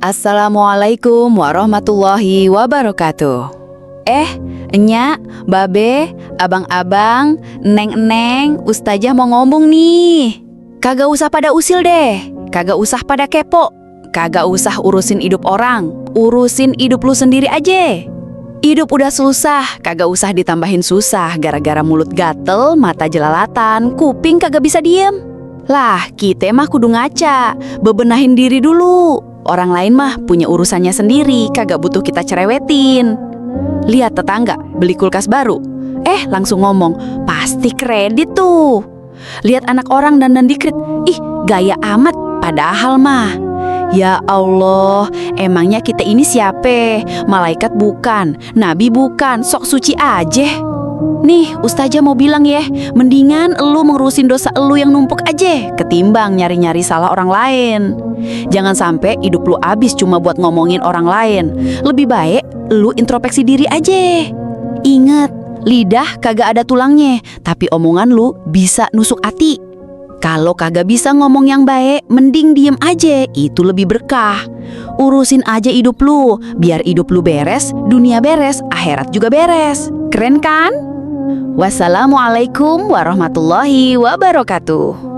Assalamualaikum warahmatullahi wabarakatuh. Enyak, babe, abang-abang, neng-neng, ustazah mau ngomong nih. Kagak usah pada usil deh, kagak usah pada kepo, kagak usah urusin hidup orang, urusin hidup lu sendiri aja. Hidup udah susah, kagak usah ditambahin susah gara-gara mulut gatel, mata jelalatan, kuping kagak bisa diem. Lah, kita mah kudu ngaca, bebenahin diri dulu. Orang lain mah punya urusannya sendiri, kagak butuh kita cerewetin. Lihat tetangga beli kulkas baru, langsung ngomong, pasti kredit tuh. Lihat anak orang dandan dikrit, ih gaya amat, padahal mah. Ya Allah, emangnya kita ini siapa? Malaikat bukan, nabi bukan, sok suci aja. Nih, ustazah mau bilang ya, mendingan elu mengurusin dosa elu yang numpuk aja, ketimbang nyari-nyari salah orang lain. Jangan sampai hidup lu habis cuma buat ngomongin orang lain. Lebih baik lu introspeksi diri aja. Ingat, lidah kagak ada tulangnya, tapi omongan lu bisa nusuk hati. Kalau kagak bisa ngomong yang baik, mending diem aja, itu lebih berkah. Urusin aja hidup lu, biar hidup lu beres, dunia beres, akhirat juga beres. Keren kan? Wassalamualaikum warahmatullahi wabarakatuh.